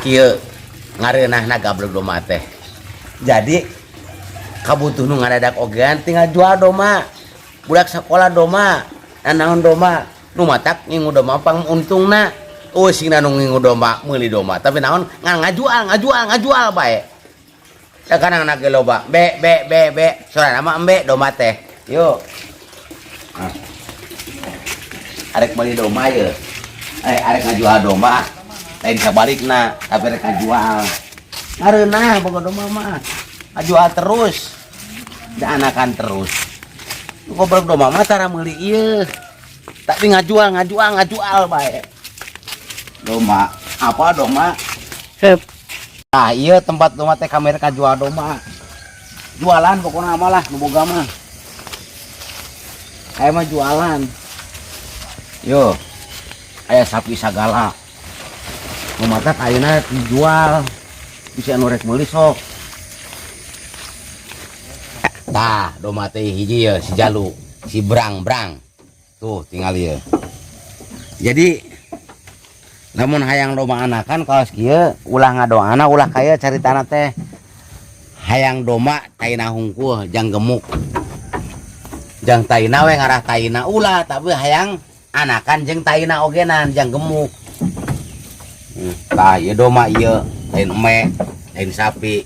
Kieu ngareunahna gableg domba teh. Jadi kabutuh nu ngadadak ogean tinggal jual domba. Budak sekolah domba, nanaon domba, nu matak ngingu domba pang untungna. Eueuh singna nu ngingu domba, meuli domba, tapi naon ngan ngajual, ngajual, ngajual bae. Da kadang anak ge loba, be be be be, sorana mah embe domba teh. Yuk. Nah. Arek meuli domba ye. Eh, arek ngajual domba. Lain sabalikna, tapi arek ngajual. Ngareunah boga domba mah. Ngajual terus. Da anakan terus. Nu goblok domba mah tara meuli ieu. Tapi ngajual, ngajual, ngajual bae. Domba, apa domba? Hep. Nah, iya tempat domba teh kamera kajual domba. Jualan pokoknya mah lah nu boga mah. Aya mah jualan. Yo. Aya sapi sagala. Nu matak ayeuna dijual. Bisa anu rek meuli sok. Tah, domba teh hiji ya si Jalu, si Brang-brang. Tuh tinggal ieu. Jadi lamun hayang domba anakan kawas kieu ulah ngadoana ulah kaya caritana teh. Hayang domba taina hungkul jang gemuk. Jang taina we ngarah taina ulah tapi hayang anakan jeung taina ogenan jang gemuk. Tah ieu domba ieu lain eme, lain sapi.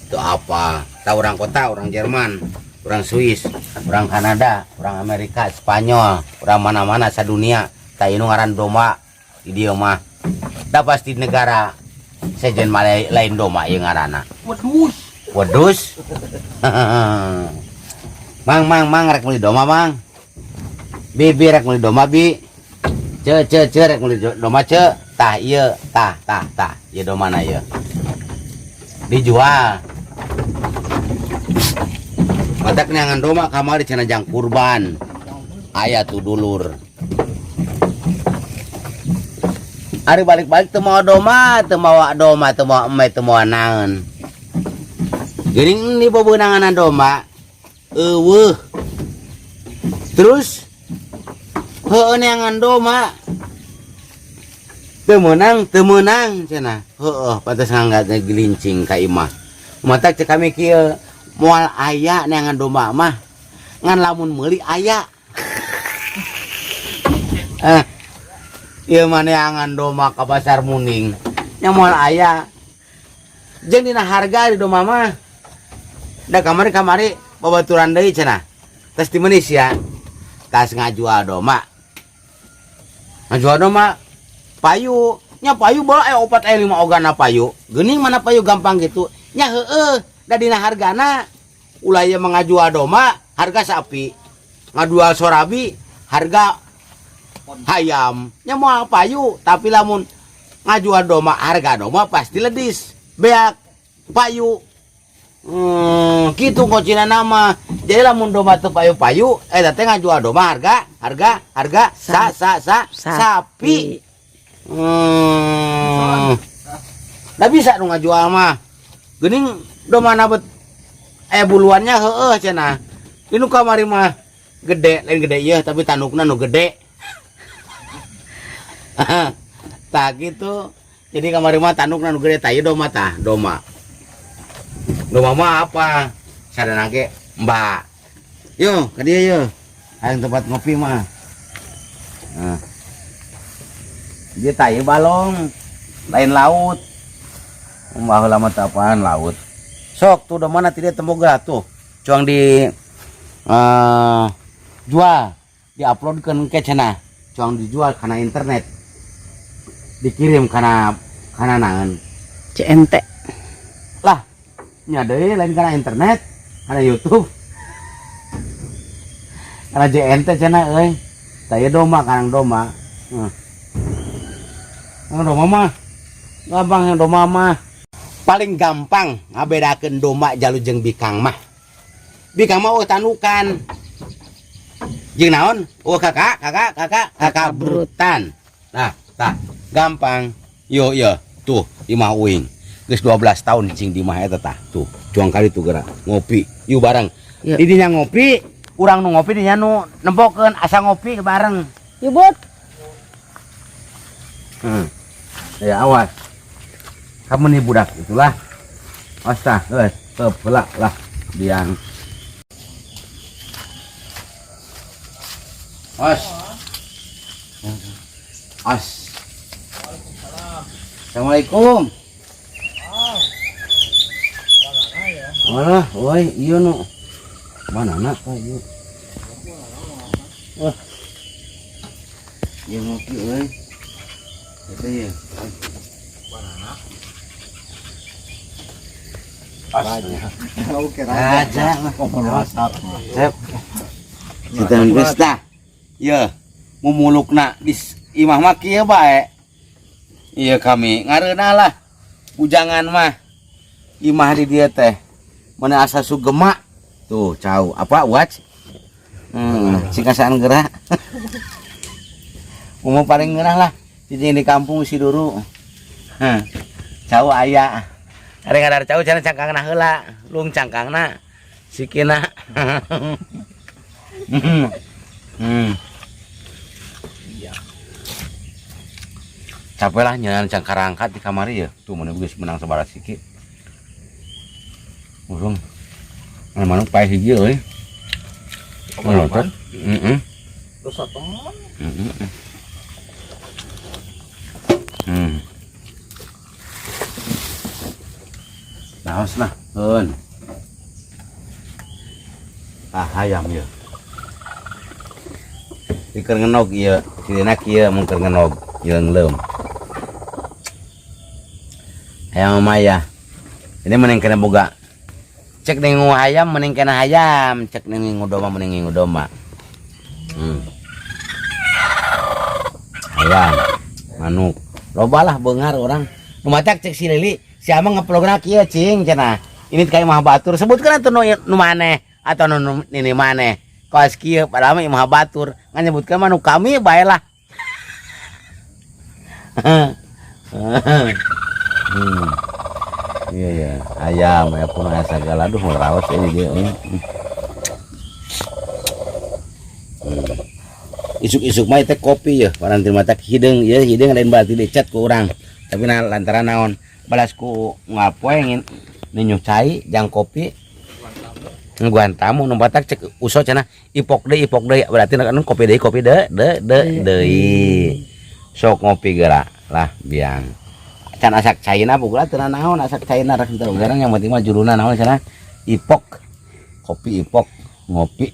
Itu apa? Tah orang kota, orang Jerman, orang Swiss, orang Kanada, orang Amerika, Spanyol, orang mana-mana sadunia. Tah ieu nu ngaran domba di dieu mah. Da pasti negara sejen mah lain domba ieu ngaranna. Wedus. Wedus. Mang, mang, mang, rek meuli domba, mang. Bi, bi, rek meuli domba, bi. Ce, ce, ce, rek meuli domba, ce. Tah, ieu, tah, tah, tah. Ieu domana ieu. Dijual. Matak neangan domba kamari cenah jang kurban. Aya tuh dulur. Ari balik-balik teu mawa domba, teu mawa domba, teu mawa eme, teu mawa naon. Geuning ini bebeunangan domba. Eueuh. Terus heueuh neangan domba. Teu meunang, teu meunang cenah. Heueuh, pantes nganggat gelincing ka imah. Matak cek kami kieu, moal aya neangan domba mah. Ngan lamun meuli aya. Ieu mah neangan domba ka pasar Muning. Nya moal aya. Jeung dina harga di domba mah. Da kamari-kamari babaturan deui cenah. Tes di Malaysia. Tas ngajual domba. Ngajual domba payu. Nya payu bola aya 4 aya 5 ogana payu. Geuning mana payu gampang gitu. Nya heueuh, da dina hargana ulah ieu mah ngajual domba harga sapi. Ngajual sorabi harga hayam. Nya moal payu, tapi lamun ngajual domba harga domba pasti ledis. Beak payu. Gitu kuncina nama. Jadi lamun domba teu payu-payu, eta teh ngajual domba harga harga harga sa sa sa sapi. Da bisa nu ngajual mah. Geuning domba na bet aya buluannya heueuh cenah. Ini nu kamari mah gede, lain gede ieu tapi tandukna nu gede. Tah gitu. Jadi kamari mah tandukna nu gede tah ieu domba tah, domba. Domba mah apa? Sadana ge mbak. Yo, ka dieu yo. Hayang tempat ngopi mah. Nah. Dia tah ieu balong, lain laut. Baheula mah teu apaan laut. Sok tuh domba tidak temboga tuh. Cuang di jual, diuploadkeun ke cenah. Cuang dijual karena internet. Dikirim karena naon? CNT. Lah, nya deui lain karena internet, karena YouTube. Karena JNT cenah euy. Tah ieu domba karang domba. Heeh. Domba mah gampang yang domba mah. Paling gampang ngabedakeun domba jalu jeung bikang mah. Bikang mah eueuh tandukan. Jeung naon? Eueuh kakak, kakak, kakak, kakak brutan. Nah, tah gampang. Yo yo, tuh imah uing. Geus 12 tahun cing di imah eta tah. Tuh, cuang kali tuh geura ngopi. Yuk bareng. Yuk. Di dinya ngopi, urang nu ngopi dinya nu nempokeun asa ngopi bareng. Yuk, Bud. Ya awas. Kamu nih budak itulah. Astah, geus, heup heula lah biang. Os. Os. Assalamualaikum. Walah, woi, iya nu. Mana nak ka ieu? Wah. Ieu ngopi euy. Eta ye. Oke, Raja mah. Sep. Kita geus tah. Ye, mumulukna di imah mah kieu bae. Iya kami ngareunah lah. Bujangan mah. Imah di dieu teh. Mana asa sugema. Tuh, cau. Apa watch? Singkasaan gerak. Umum paling ngeunah lah. Cicing di kampung si Duru. Heh. Cau aya. Ada ngadar cau cenah cangkangna heula, lung cangkangna sikina. Capek lah nyeunaan cangkarangkat di kamari ya. Tuh mana geus menang sabaraha siki. Urung. Mana manuk paeh hiji euy. Nonton. Heeh. Dosa teman. Heeh. Naos lah, heun. Ah, hayam ieu. Iker ngenog ieu, cirina kieu mun keur ngenog, jeung leum. Hayam maya. Ini mending kena boga. Cek ningu hayam mending kena hayam, cek ningu domba mending ningu domba. Hayam, manuk. Loba lah beungar orang. Nu matak cek si Lili, si Amang ngevlogna kieu cing cenah. Ini kayak imah batur, sebutkeun atuh nu maneh atau nu nini maneh. Kawas kieu padahal mah imah batur, ngan nyebutkeun mah nu kami bae lah. Iya ya, ayam ya pun aya sagala, aduh raos ini dia. Isuk-isuk mah teh kopi ya, paranti mata hideung ya, hideung lain berarti dicat ku urang. Tapi nah, lantaran naon balas ku ngapoe ngin ninyu cai jang kopi. Nungguan tamu nu batak cek uso cenah ipok deui ipok deui berarti anu kopi deui kopi de de de deui. Sok ngopi geura lah biang. Can asak caina pukul teu naon asak caina rek teu urang yang penting mah juruna naon cenah ipok kopi ipok ngopi.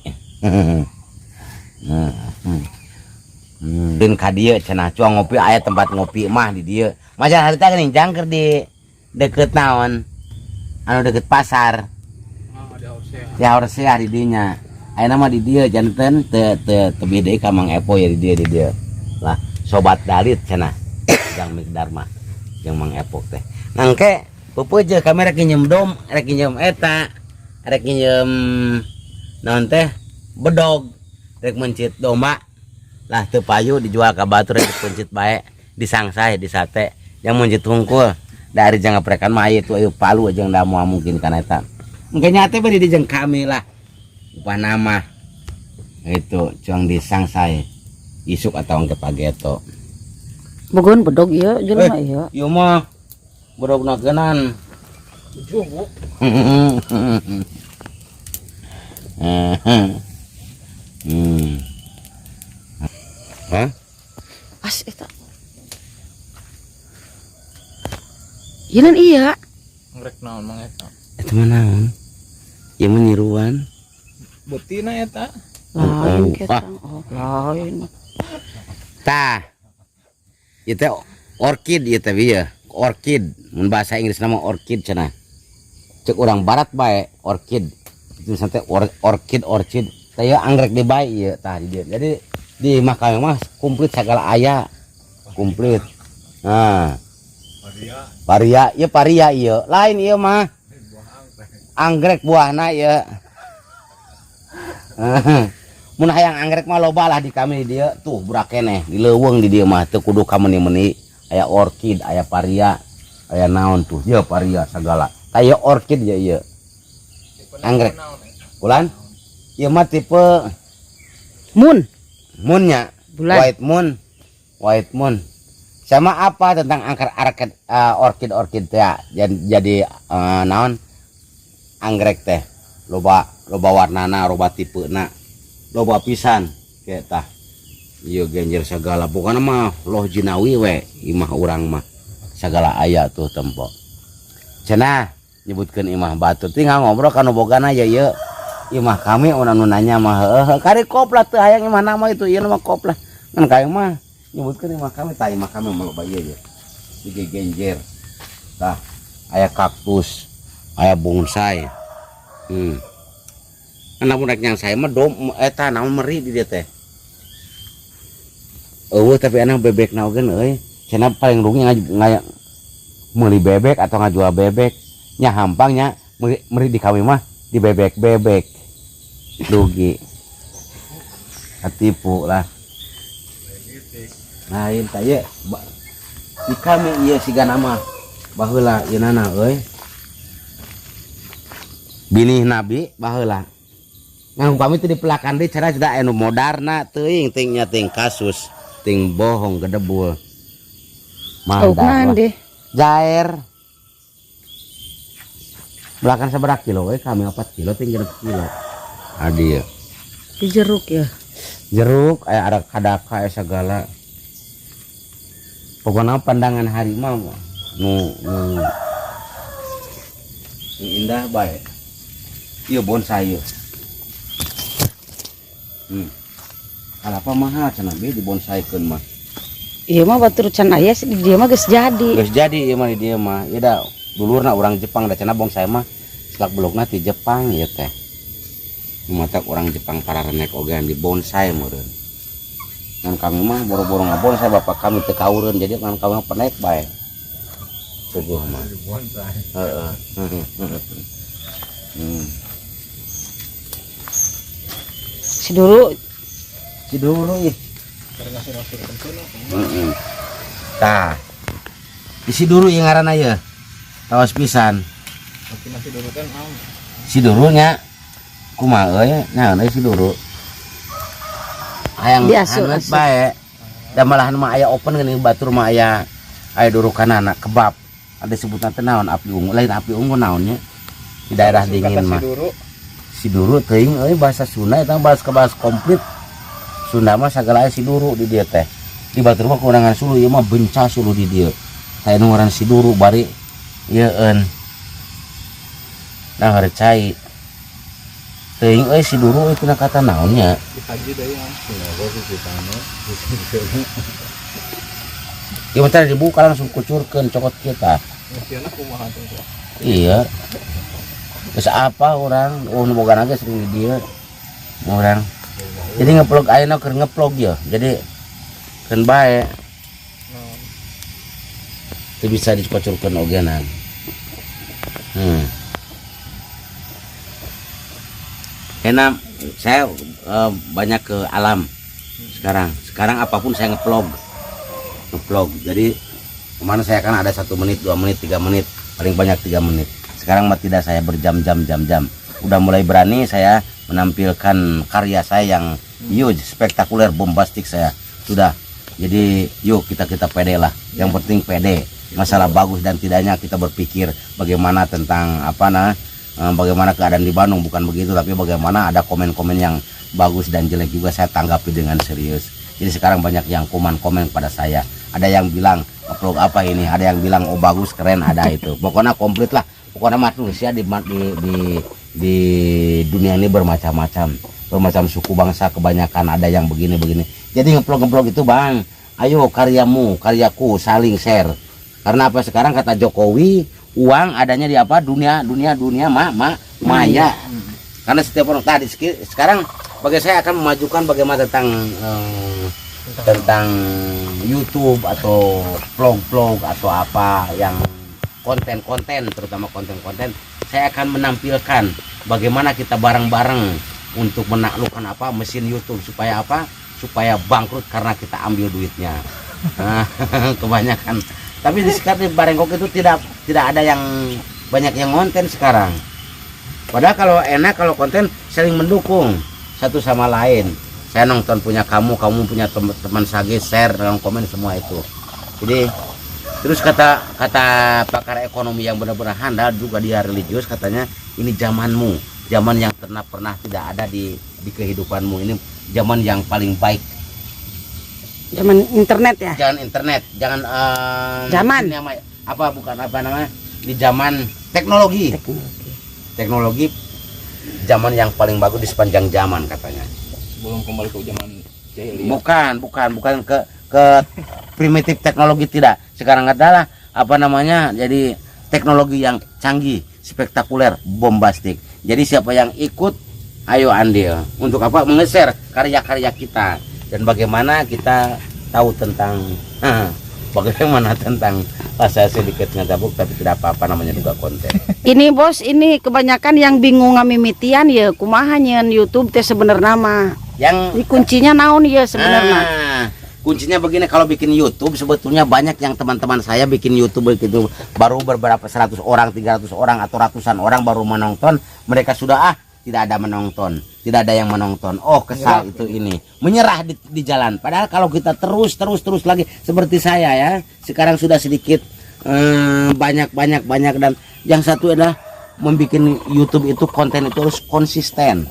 Dan ka dieu cenah cuang ngopi aya tempat ngopi mah di dieu. Maca harita geuning jangker di deket naon? Anu deket pasar. Di Horsea di dinya. Ayeuna mah di dieu janten teu teu tebih deui ka Mang Epo ya di dieu di dieu. Lah sobat dalit cenah. Jang Mikdar mah. Jeung Mang Epok teh. Nangke peupeut kami rek nginjem dom, rek nginjem eta, rek nginjem naon teh? Bedog. Rek mencit domba. Lah teu payu dijual ka batur rek pencit bae, disangsai disate. Yang mencit hungkul. Dari jang ngaprekan mah aya tuh aya palu jeung da moal mungkin kana eta. Engke nyate bari di jeung kami lah. Upah nama. Itu cuang disangsai. Isuk atau engke pageto. Bogoan bedog ieu jelema ieu. Ieu mah bedog nagenan. Hah? As eta. Ieu iya. Ngrek naon mang eta? Eta mah naon? Ieu mah nyiruan. Beutina eta. Lain Oh, kita. Oh, lain. Tah. Ieu teh orchid ieu teh ieu. Orchid. Mun bahasa Inggris nama orchid cenah. Cek urang barat bae orchid. Itu sampai orchid orchid. Tah ieu anggrek di bae ieu tah di dieu. Jadi di imah kami mah komplit segala aya. Komplit. Nah. Paria, ieu paria ieu. Lain ieu mah. Anggrek buahna ieu. Mun hayang anggrek mah loba lah di kami di dieu. Tuh burak keneh di leuweung di dieu mah teu kudu ka meuni-meuni. Aya orchid, aya paria, aya naon tuh. Ieu paria sagala. Aya orchid ya ieu. Anggrek. Bulan? Ieu mah tipe moon. Moonnya. Bulan. White moon. White moon. Sama apa tentang angker arket orchid orchid teh jadi naon anggrek teh loba loba warnana, loba tipena, loba pisan kayak tah ieu genjer segala. Pokoknya mah loh jinawi we imah urang mah segala aya tuh tempo. Cenah nyebutkeun imah batur, tinggal ngobrol kanu bogana ya. Ieu imah kami, urang nu nanya mah heueuh kari koplah teu hayang imah nama itu ieu mah koplah ngan kayak mah nyebutkeun imah kami. Tah, imah kami mah loba ieu ye. Di genjer tah, aya kaktus, aya bonsai. Kan lamun rek nyangsai mah dom eta naon meri di dieu teh. Eueuh, tapi anak bebek na oge euy. Cenah paling rugi meuli bebek atau ngajual bebek nya, hampang nya meri, meri di kami mah di bebek-bebek rugi, katipu lah. Lain tah ye di kami ieu siga nama baheula ieu nana euy, binih nabi baheula. Nah, upami teu dipelakan deui cara tidak anu modarna teuing ting nya ting kasus ting bohong gedebul. Oh, Mandar lah. Deh. Jair. Belakang seberapa kilo we kami 4 kilo ting 6 kilo. Adi ya. Di jeruk ya. Jeruk aya, ada kadaka, aya segala. Pokoknya pandangan harimau nu nu nu indah bae. Iya, bonsai ieu. Kalapa mahal cenah be di bonsaikeun mah. Iya mah batur can aya sih, di dia mah geus jadi. Geus jadi ieu mah di dieu mah. Ieu da dulurna urang Jepang da cenah bonsai mah selak belukna ti Jepang ieu teh. Matak orang Jepang para renek ogean di bonsai meureun. Ngan kami mah boro-boro ngabonsai, bapak kami teu kaureun, jadi ngan kami mah penek bae. Puguh mah. Bonsai. Heeh. Si dulu. Si dulu ih. Heeh. Tah. Isi dulu ieu ngaranna ye. Tawas pisan. Tapi nasi dulu kan am. Si durunya kumaha euy, naon euy si duru. Hayang Diasur, haneut asur. Bae. Da malahan mah aya open geuning, batur mah aya aya durukanana kebab. Ada sebutan teh naon, api ungu, lain api ungu, naonnya di daerah dingin Kata si mah. Duru. Si duru teuing euy, bahasa Sunda eta bahasa bahasa komplit. Sunda mah sagala aya si duru di dieu teh. Di batur mah kurangan suluh, ieu mah benca suluh di dieu. Tah nu ngaran si duru bari ieu eun. Nah, cai. Teuing euy si duru itu kata naonnya. Dikaji deh ya. Kenapa sih si Tano? Ieu mah tadi dibuka langsung kucurkeun cokot kita. Ngertiana kumaha tuh? Iya. Terus apa orang, oh nu boga naga sering di dieu. Orang. Jadi ngevlog ayeuna keur ngevlog ya. Jadi keun bae. Naon? Teu bisa dikocurkeun ogenan. Karena saya banyak ke alam sekarang. Sekarang apapun saya ngevlog. Ngevlog. Jadi kemana saya kan ada 1 menit, 2 menit, 3 menit, paling banyak 3 menit. Sekarang mah tidak, saya berjam-jam jam-jam. Udah mulai berani saya menampilkan karya saya yang huge, spektakuler, bombastik saya. Sudah. Jadi yuk kita kita pede lah. Yang penting pede. Masalah bagus dan tidaknya kita berpikir bagaimana tentang apa nah, bagaimana keadaan di Bandung, bukan begitu, tapi bagaimana ada komen-komen yang bagus dan jelek juga saya tanggapi dengan serius. Jadi sekarang banyak yang komen-komen kepada saya. Ada yang bilang upload apa ini, ada yang bilang oh bagus keren, ada itu. Pokoknya komplit lah. Pokoknya manusia di dunia ini bermacam-macam, bermacam suku bangsa, kebanyakan ada yang begini-begini. Jadi ngevlog-ngevlog itu bang, ayo karyamu, karyaku saling share. Karena apa, sekarang kata Jokowi uang adanya di apa, dunia dunia dunia ma ma maya. Karena setiap orang tadi sekarang bagi saya akan memajukan bagaimana tentang tentang YouTube atau vlog-vlog atau apa yang konten-konten, terutama konten-konten saya akan menampilkan bagaimana kita bareng-bareng untuk menaklukkan apa mesin YouTube supaya apa, supaya bangkrut karena kita ambil duitnya. Nah, kebanyakan tapi di sekitar di Barengkok itu tidak tidak ada yang banyak yang konten sekarang. Padahal kalau enak kalau konten saling mendukung satu sama lain. Saya nonton punya kamu, kamu punya teman sage share dalam komen semua itu. Jadi terus kata kata pakar ekonomi yang benar-benar handal juga, dia religius, katanya ini zamanmu, zaman yang pernah pernah tidak ada di kehidupanmu, ini zaman yang paling baik. Zaman internet ya. Jangan internet, jangan Zaman. ini apa, bukan, apa namanya, di zaman teknologi. Teknologi. Teknologi, zaman yang paling bagus di sepanjang zaman katanya. Sebelum kembali ke zaman jahiliyah. Bukan, bukan, bukan ke primitif teknologi, tidak. Sekarang adalah apa namanya? Jadi teknologi yang canggih, spektakuler, bombastik. Jadi siapa yang ikut, ayo andil. Untuk apa? Menge-share karya-karya kita dan bagaimana kita tahu tentang bagaimana tentang, ah, saya sedikit ngagabuk, tapi tidak apa-apa, namanya juga konten. Ini bos, ini kebanyakan yang bingung ngamimitian ya, kumaha nyieun YouTube teh sebenarnya mah. Yang Ini kuncinya naon ya sebenarnya? Ah, kuncinya begini, kalau bikin YouTube sebetulnya banyak yang teman-teman saya bikin YouTube begitu, baru beberapa 100 orang, 300 orang atau ratusan orang baru menonton, mereka sudah, ah, tidak ada menonton, tidak ada yang menonton. Oh, kesal itu ini. Menyerah di jalan. Padahal kalau kita terus terus terus lagi seperti saya ya, sekarang sudah sedikit banyak banyak banyak, dan yang satu adalah membuat YouTube itu, konten itu harus konsisten.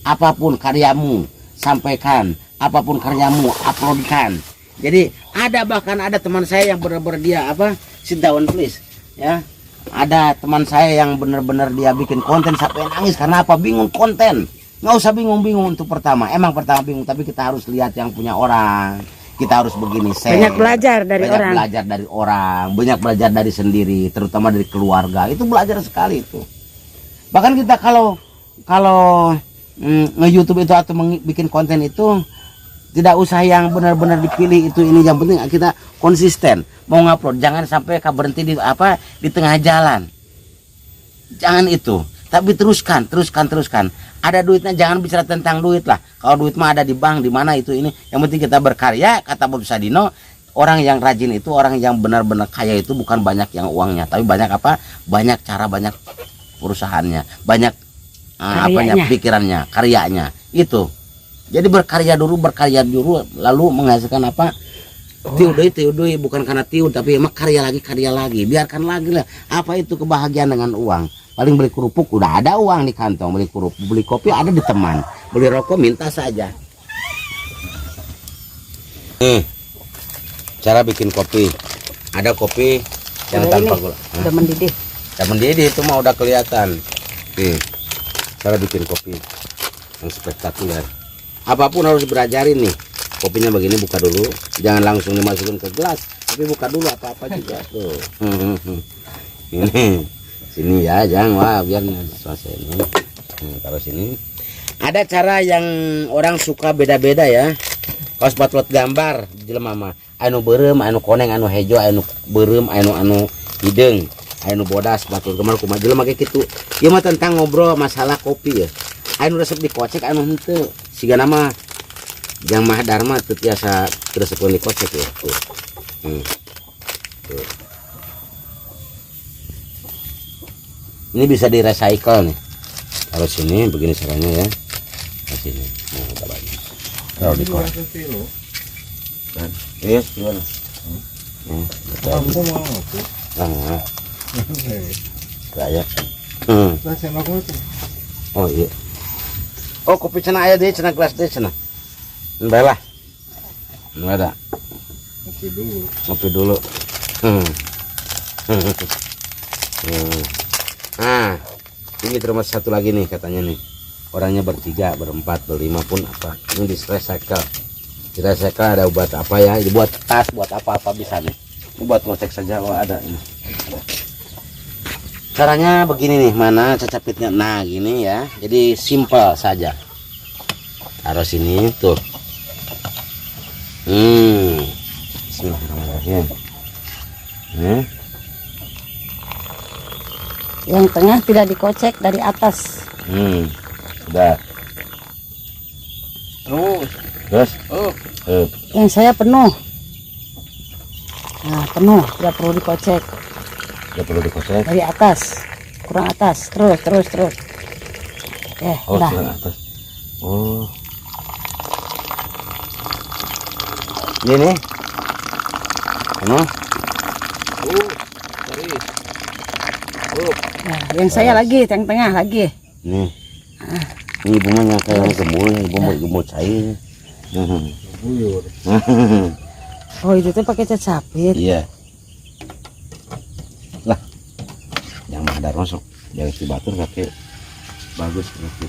Apapun karyamu sampaikan, apapun karyamu uploadkan. Jadi ada, bahkan ada teman saya yang benar-benar dia apa, sit down please ya. Ada teman saya yang benar-benar dia bikin konten sampai nangis karena apa? Bingung konten. Nggak usah bingung-bingung untuk pertama. Emang pertama bingung, tapi kita harus lihat yang punya orang. Kita harus begini, share. Banyak belajar dari Banyak orang. Belajar dari orang, banyak belajar dari sendiri, terutama dari keluarga. Itu belajar sekali itu. Bahkan kita kalau kalau nge-YouTube itu atau bikin konten itu tidak usah yang benar-benar dipilih itu ini, yang penting kita konsisten mau ngupload, jangan sampai berhenti di apa, di tengah jalan, jangan itu, tapi teruskan, teruskan, teruskan. Ada duitnya, jangan bicara tentang duit lah. Kalau duit mah ada di bank, di mana itu ini, yang penting kita berkarya. Kata Bob Sadino, orang yang rajin itu, orang yang benar-benar kaya itu bukan banyak yang uangnya, tapi banyak apa, banyak cara, banyak perusahaannya, banyak apanya, Karyanya. Pikirannya, karyanya itu. Jadi berkarya dulu, berkarya dulu, lalu menghasilkan apa, tiu deui, tiu deui, bukan karena tiu, tapi emang karya lagi, karya lagi, biarkan lagi lah. Apa itu kebahagiaan dengan uang? Paling beli kerupuk udah ada uang di kantong, beli kerupuk, beli kopi ada di teman, beli rokok minta saja. Nih cara bikin kopi, ada kopi yang Udah tanpa ini, gula. Hah? udah mendidih. Udah mendidih itu mah udah kelihatan. Nih cara bikin kopi yang spektakuler. Apapun harus belajarin nih. Kopinya begini, buka dulu, jangan langsung dimasukin ke gelas, tapi buka dulu, apa-apa juga tuh. Ini sini ya, jangan, wah, biar selesai ini. Taruh sini. Ada cara yang orang suka beda-beda ya. Kalau buat gambar jelema mah anu beureum, anu koneng, anu hejo, anu beureum, anu anu hideung, anu bodas, batur gambar kumaha jelema kayak gitu. Ieu mah tentang ngobrol masalah kopi ya. Anu resep dikocek, anu henteu. Siga nama Jang Mahadarma teu tiasa resep dikocek ya. Tuh. Tuh. Ini bisa di recycle nih. Taruh sini begini caranya ya. Taruh sini. Nah, udah banyak. Taruh di koran. Kan? Iya, gimana? Betul. Kamu mau ngopi? Ah, kayak. Lah, sendok itu. Oh iya. Oh, kopi cenah aya deui cenah, gelas deui cenah. Baiklah. Nggak ada. Ngopi dulu. Ngopi dulu. Nah, ini terus satu lagi nih katanya nih. Orangnya bertiga, berempat, berlima pun apa. Ini di recycle. Di recycle ada buat apa ya? Ini buat tas, buat apa-apa bisa nih. Ini buat ngocek saja. Oh, ada ini. Caranya begini nih, mana cacapitnya? Nah, gini ya. Jadi simple saja. Taruh sini tuh. Bismillahirrahmanirrahim. Yang tengah tidak dikocek dari atas. Udah. Terus. Terus. Oh. Yang saya penuh. Nah, penuh, tidak perlu dikocek. Tidak perlu dikocek. Dari atas. Kurang atas. Terus, terus, terus. Oke, Oh, udah. kurang atas. Oh. Ini nih. Ano? Serius. Nah, yang saya lagi, yang tengah lagi. Nih. Ini ibu mah kayak gembul, ibu mau gembul cair. Buyur. Oh, itu tuh pakai cacapit. Iya. Lah. Yang mah ada rosok. Jangan si batur kaki. Bagus berarti.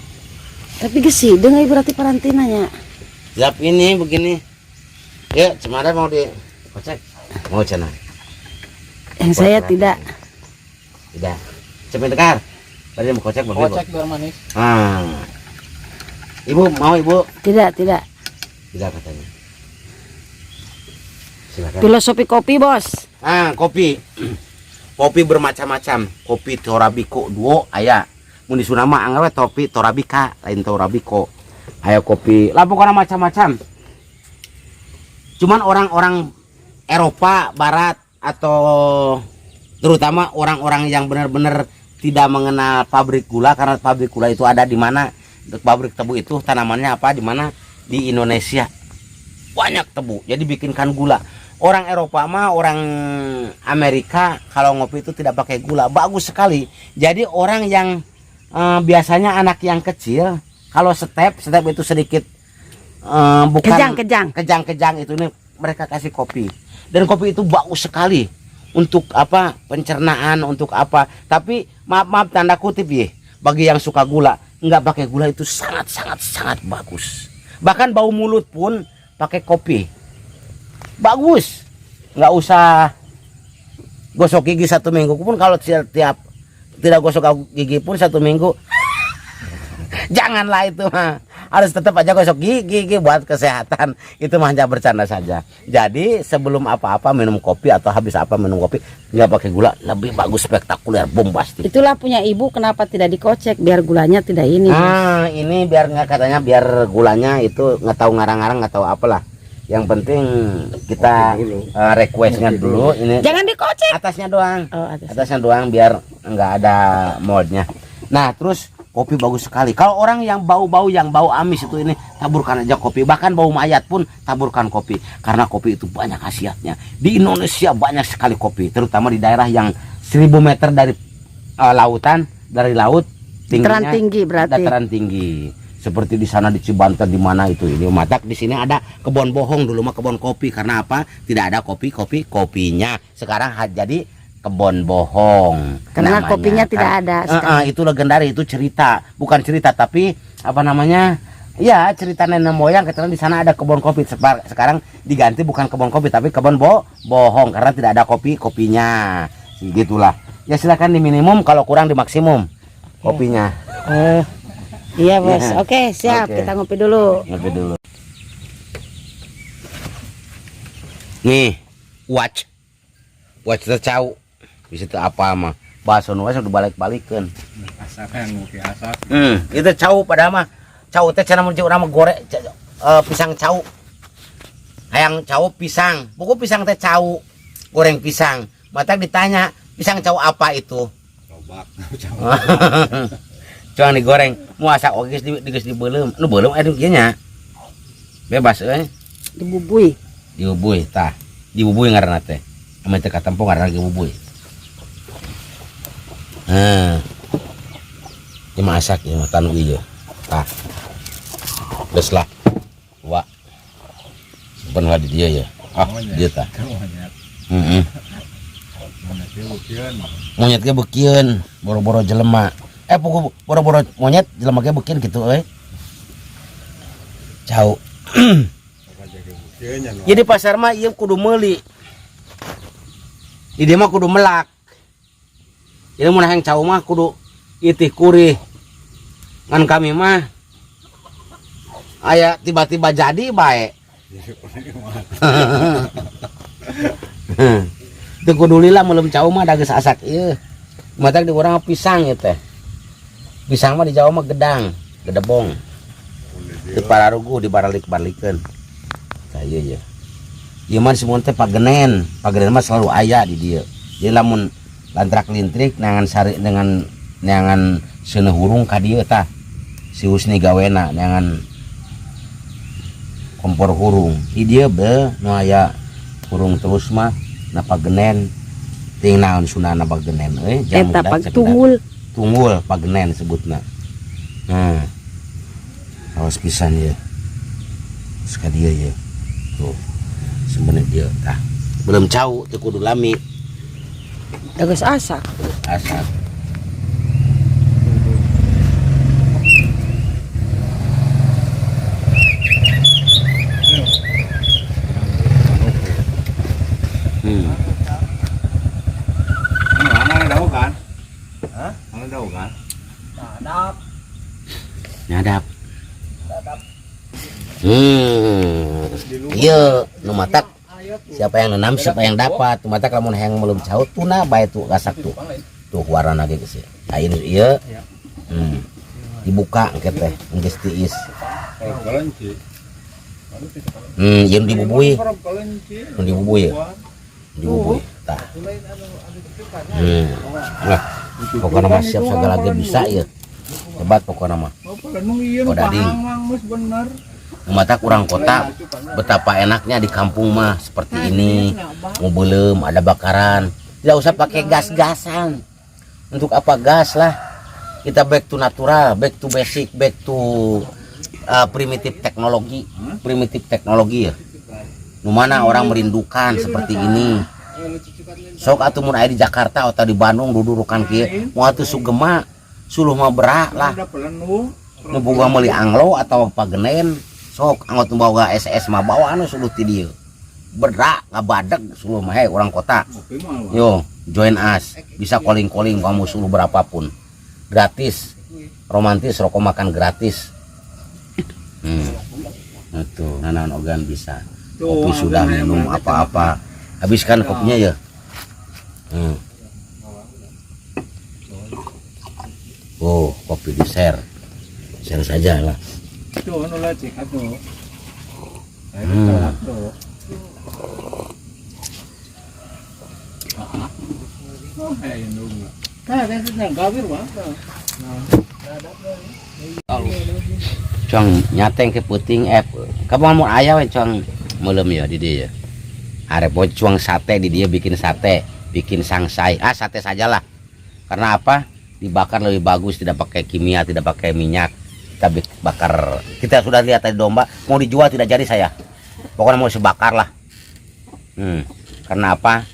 Tapi geus hideung euy berarti parantinanya. Siap ini begini. Ya, cemara mau dikocek? Mau cenah. Yang saya tidak. Tidak. Cepet tekar. Tadi mau kocek begini. Kocek biar manis. Ah. Ibu mau ibu? Tidak, tidak. Tidak katanya. Silakan. Filosofi kopi, Bos. Ah, kopi. Kopi bermacam-macam. Kopi Torabiko duo aya. Mun di Sunda mah anggap we topi Torabika, lain Torabiko. Aya kopi. Lah pokoknya macam-macam. Cuman orang-orang Eropa Barat atau terutama orang-orang yang benar-benar tidak mengenal pabrik gula, karena pabrik gula itu ada di mana, pabrik tebu itu tanamannya apa di mana, di Indonesia banyak tebu, jadi bikinkan gula. Orang Eropa mah, orang Amerika kalau ngopi itu tidak pakai gula, bagus sekali. Jadi orang yang biasanya anak yang kecil kalau step step itu sedikit bukan Kejang-kejang. Kejang-kejang itu nih mereka kasih kopi, dan kopi itu bagus sekali untuk apa, pencernaan, untuk apa. Tapi maaf maaf, tanda kutip ya, bagi yang suka gula, nggak pakai gula itu sangat sangat sangat bagus. Bahkan bau mulut pun pakai kopi bagus, nggak usah gosok gigi satu minggu pun. Kalau tiap, tiap tidak gosok gigi pun satu minggu, janganlah, itu mah harus tetap aja gosok gigi, gigi buat kesehatan. Itu mah hanya bercanda saja. Jadi sebelum apa-apa minum kopi atau habis apa minum kopi nggak pakai gula, lebih bagus, spektakuler, bombastis. Itulah punya ibu kenapa tidak dikocek, biar gulanya tidak ini. Ah, ini biar nggak, katanya biar gulanya itu nggak tahu ngarang-ngarang, nggak tahu apalah. Yang penting kita Kopi dulu. Requestnya dulu ini. Jangan dikocek. Atasnya doang. Oh, atas. Atasnya doang biar nggak ada moldnya. Nah, terus kopi bagus sekali. Kalau orang yang bau-bau, yang bau amis itu ini taburkan aja kopi. Bahkan bau mayat pun taburkan kopi. Karena kopi itu banyak khasiatnya. Di Indonesia banyak sekali kopi, terutama di daerah yang 1000 meter dari lautan, dari laut Dataran tingginya, tinggi berarti. Dataran tinggi. Seperti di sana di Cibanten, di mana itu ini. Matak di sini ada kebun bohong, dulu mah kebun kopi, karena apa? Tidak ada kopi, kopi, kopinya. Sekarang jadi kebun bohong. Karena namanya. kopinya tidak ada sekarang. Itu legendaris, itu cerita, bukan cerita tapi apa namanya? Ya, cerita nenek moyang katanya di sana ada kebun kopi. Sekarang diganti bukan kebun kopi tapi kebun bohong karena tidak ada kopi kopinya. Gitulah. Ya silakan di minimum, kalau kurang di maksimum kopinya. Iya, Bos. Iya. Oke, siap. Oke. Kita ngopi dulu. Ngopi dulu. Nih, watch. Watch teh cau. Bisa teu apa mah. Bahasa nu udah balik-balikeun. Asakan ngopi asap. Itu cau padahal mah. Cau teh cenah mun urang mah goreng pisang cau. Hayang cau pisang. Buku pisang teh cau. Goreng pisang. Matak ditanya, pisang cau apa itu? Robak. Cuma digoreng. Mau asak oge geus di geus dibeuleum. Nu beuleum aya kieu nya. Bebas euy. Dibubui. Dibubuy tah. Dibubuy ngaranna teh. Ame teu katempo ngaranna dibubuy. Nah. Ini masak ya mah tanu ieu. Tah. Geus lah. Wa. Simpen lah di dia ya. Ah, dia tah. Monyet. Heeh. Monyet beukeun. Monyet ge beukieun, boro-boro jelema. Eh, pugu boro-boro monyet, jelema ge beukieun gitu euy. Cau. Beukeun nya. Jadi pasar mah ieu kudu meuli. Di dieu mah kudu melak. Jadi mun hayang cau mah kudu itih kurih. Ngan kami mah aya tiba-tiba jadi bae. Teu kudu lila meuleum cau mah, da geus asak ieu. Matak di urang pisang ieu teh. Pisang mah di Jawa mah gedang, gedebong. Di pararuguh dibaralik-balikeun. Tah ieu ya. Ieu mah disebut teh pagenen. Pagenen mah selalu aya di dieu. Jadi lamun lantrak lintrik neangan sari dengan neangan seuneuh hurung ka dieu tah. Si Husni gawena neangan kompor hurung. Di dieu be nu aya hurung terus mah. Na pagenen ting naon sunana pagenen euy. Eta pag tunggul. Tunggul pagenen sebutna. Awas pisan ya. Sekali dia ya. Tuh. Sebenarnya dia tah. Belum cau teu kudu lami. Geus asak. Asak. Mana ada kan? Hah? Mana ada kan? Nyadap. Iya, nu matak siapa yang nanam siapa yang dapat. Nu matak lamun hayang melum cau tuna bae tuh gasak tuh. Tuh warna ge geus. Ayeuna ieu. Dibuka engke teh, geus tiis. Kalau kelinci. Ieu nu dibubui. Nu dibubui ya. Dibubui. Tah. Lah, pokokna mah siap segala ge bisa ieu. Hebat pokokna mah. Oh, dading. Bener. Mata kurang kota, betapa enaknya di kampung mah seperti ini. Mau belum ada bakaran, tidak usah pakai gas-gasan. Untuk apa gas lah? Kita back to natural, back to basic, back to primitif teknologi, primitif teknologi ya. Nu mana orang merindukan seperti ini. Sok atuh mun aya di Jakarta atau di Bandung dudurukan kieu, moal teu sugema, suluh mah berak lah. Ada pelenung. Nu boga meuli anglo atau pagenen sok anggot nu boga SS mah bawa anu suluh ti dieu. Berak ngabadeg suluh mah orang kota. Kopi mah. Yo, join us. Bisa calling-calling kamu suluh berapapun. Gratis. Romantis rokok makan gratis. Itu nanan ogan bisa. Kopi sudah minum apa-apa. Habiskan kopinya ya. Oh, kopi di share. Share saja lah. Tuh, anu lah cik atuh. Oh, Cuang nyateng ke puting app. Kamu mau ayah we cuang melem ya di dia. Arep cuang sate di dia bikin sate, bikin sangsai. Ah, sate sajalah. Karena apa? Dibakar lebih bagus, tidak pakai kimia, tidak pakai minyak. Kita bakar. Kita sudah lihat tadi domba mau dijual tidak jadi saya. Pokoknya mau sebakar lah. Karena apa?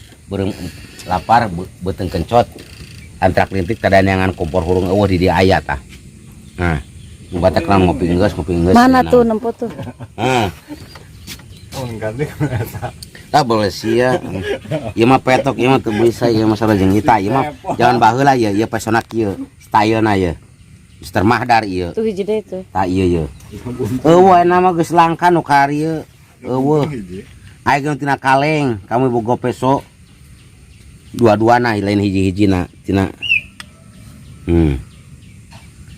Lapar beuteung kencot. Antrak lintik tadaneangan kompor hurung eueuh di dia aya tah. Nah, nu batak lah ngopi geus, ngopi geus. Mana tuh nempo tuh? Heeh. Oh, ganti eta. Tah boleh sia. Ieu mah petok, ieu mah teu bisa, ieu mah sareng kita, ieu mah jangan baheula ieu, ieu pesona kieu, stylena ieu. Mister Mahdar ieu. Tuh hiji deui tuh. Tah ieu ieu. Eueuh ayeuna mah geus langka nu karieu. Eueuh. Aya geus tina kaleng, kamu boga peso. Dua-duana lain hiji-hijina tina.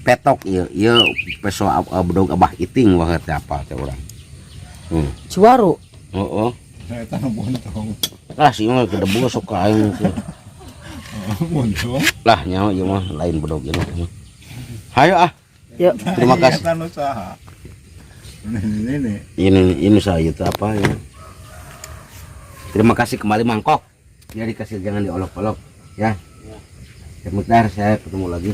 Petok ieu, ieu peso bedog abah iting wah teh apa teh urang. Juaru. Heeh. Eta nu bontong. Lah si mah kedebu sok ka aing teh. Bontong. Lah nyaho ieu mah lain bedog ieu mah. Hayo ah. Yuk. Terima kasih. Eta nu saha? Ini nih. Ini saya itu apa ya? Terima kasih kembali mangkok. Ya dikasih jangan diolok-olok ya. Sebentar saya ketemu lagi.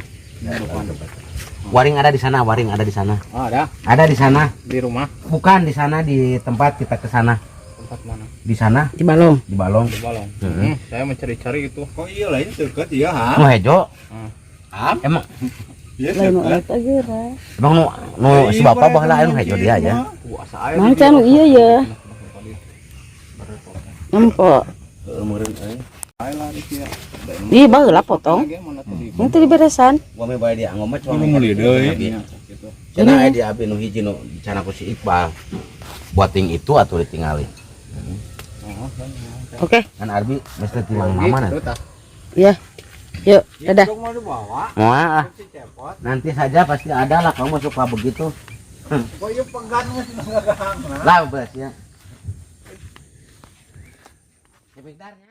Waring ada di sana, waring ada di sana. Oh, ada Ada di sana. di rumah. Bukan di sana, di tempat kita ke sana. Tempat mana? Di sana, Di balong. di balong. Di balong. Heeh. Saya mencari-cari itu. Kok iya lain deket iya ha? Nu hejo. Am? Emang Iya Lain nu deket. elek geura. emang nu nu si bapak baheula anu hejo dia ya. Mang can nu ieu ya. Nempo. Heeh, meureun euy. Ih baheula potong. Yang teu diberesan. Gua mah bae dia anggo mah cuma Nu meuli deui. Cenah aya di abi nu hiji nu dicana ku si Iqbal. Buating itu atuh ditingali. Oke. Kan Arbi mesti tilang mama nanti. Ya. Yuk, dadah. Mau dibawa Moal ah. si cepot. Nanti saja pasti ada lah kamu suka begitu. Kok ieu pegan geus Lah beres ya.